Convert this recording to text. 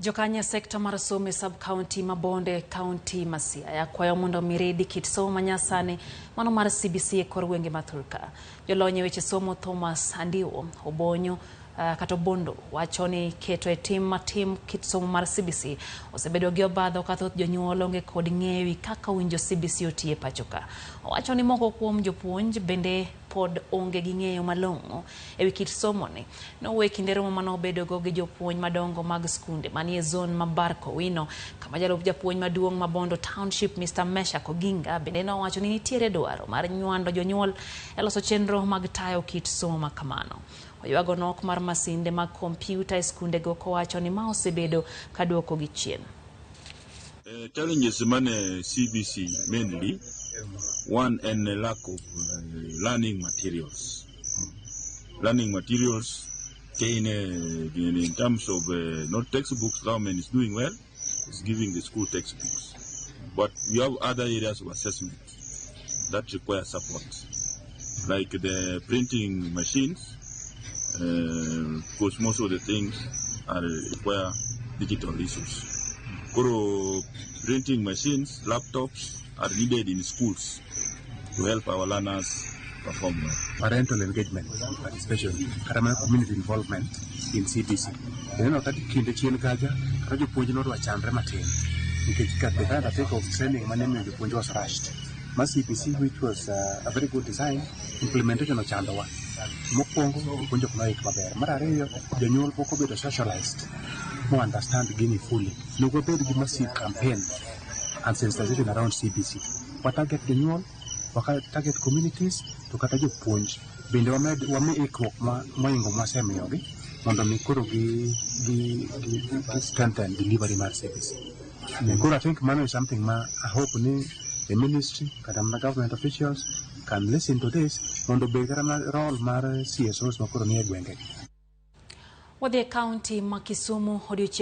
Jokanyo e sekta mar somo e sub-county ma Bondo, county ma Siaya kwayo mondo omi redi kit somo manyasani mano mar CBC e kor gwenge ma thurka. Jolony e weche somo Thomas Andiwo Obonyo kata Obondo wacho ni keto e tim matim kit somo mar CBC osebedo gi obadho ka thoth jonyuol onge kod ng'eyo kaka owinjo CBC oti e pacho ka. Owacho ni moko kuom jopuonj bende pod onge gi ng'eyo malong'o e wi kit somo ni. Nowuoyo e kinde romo mane obedogo gi jopuonj madongo mag skunde manie zone ma Bark Owino, kama jalup japuonj maduong' ma Bondo Township Mr. Meshack Oginga bende nowacho ni nitiere dwaro mar nywando jonyuol e loso chenro mag tayo kit somo ma kamano. Oywago nok mar masinde mag kompyuta e skundego kowacho ni ma osebedo ka duokogi chien. Challenges mane CBC mainly, one en lack of learning materials. Learning materials in terms of not textbooks, government is doing well, it's giving the school textbooks. But we have other areas of assessment that require support, like the printing machines, because most of the things are require digital issues. Koro printing machines, laptops are needed in schools to help our learners perform well. Parental engagement, participation, kata mana community involvement in CBC. Ineno ka kinde chien kacha, kata jopuonj nodwa chandre matin nikech ka the kind of training mane imiyo jopuonj was rushed. Ma CBC, which was a very good design, implementation ochandowa. Mokwongo, jopuonj ok noik maber. Mar ariyo, jonyuol pok obedo socialized mo understand gini fully. Onego wabed gi massive campaign and sensitization around CBC. Wa target jonyuol, wa target communities, to kata jopuonj bende wamed wami ikruok ma moingo mwasemiyogi mondo mi koro gi strengthen delivery mar CBC. Koro I think mano is something ma I hope ni the ministry kata mana government officials can listen to this mondo obed kata mana role mar CSOs ma koro nie gwenge. Wadhi e kaunti ma Kisumu odiochieng'